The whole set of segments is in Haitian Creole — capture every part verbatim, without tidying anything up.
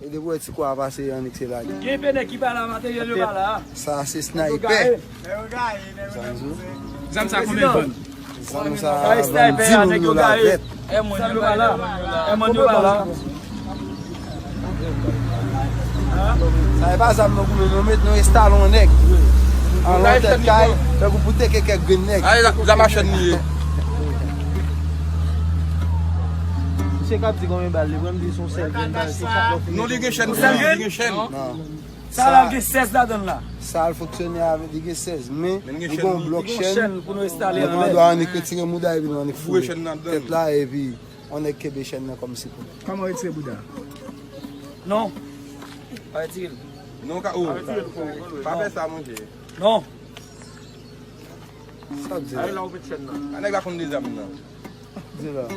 E depi w wè ti kwa a pase, annik se lage. Gen pe nèg ki pa la, materyèl yo pa la. Sa se sniper. Zam sa konbyen vann? Zam sa vann di moun yo la vèt. E moun yo pa la. E moun yo pa la. Sa e pa zam nan goumen, nou met nou estalon nèg. An lòt tèt kay, tankou pou teke kèk grenn nèg. Ay, zam a chèn li ye. Misye ka di konbyen bal li pran, m di son sèl grenn bal, se chak lòt. Non, li gen chèn, li gen chèn. Sa la gen sèz ladan l la. Sa l fonksyone avèk, li gen sèz, men li gen yon blòk chèn. Li gen chèn pou nou estale anlè. Mwen dwa annik retire mouda epi nou annik foure tèt la epi yon nèg kenbe chèn nan kòm sipò. Kòman retire bouda? Non. Pa retire l. Non, ka, oh. Pa fè sa, monchè. Non. Sa di la? Ay, la ou met chèn nan. A nèg la konn de zam nan. Di la.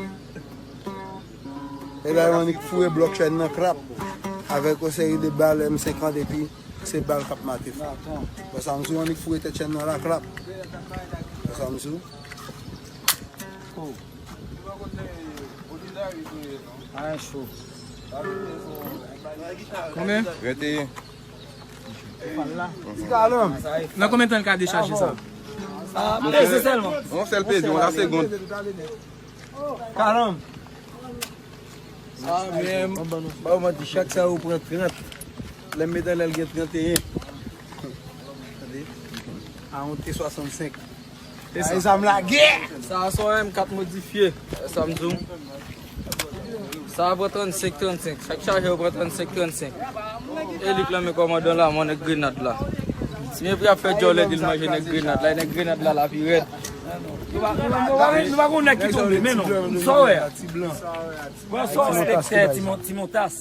E la, yo annik foure blòk chèn nan krap. Avèk yon seri de bal M senkant epi se bal k ap mate fò. Bon, sa m sou annik foure tèt chèn nan la krap. Bon, sa m sou. Konbyen? Venteyen. Nan konbyen tan l ka dechaje sa? Peze sèlman. Yon sèl peze, yon la segond. Karanm. Sa menm, ba ou manti, chak sa yo pran trant. Lè m met anlè l gen tranteyen. Tande? A yon T swasannsenk. E sa? Ay, zam lagè! Sa a se yon M kat modifye. Sa m di w. Sa a pran trannsenk, trannsenk. Chak chaje yo pran trannsenk, trannsenk. E li k lanmen kòmandan la, mwen nèg grenad la. Si men pri ap fè djòlè di l manje nèg grenad la, e nèg grenad la la pi rèd. Nou pa, nou pa, nou pa, nou pa gon nèg ki tonbe, men non. Sa w wè a? Wè sa w wè a? Ti montas.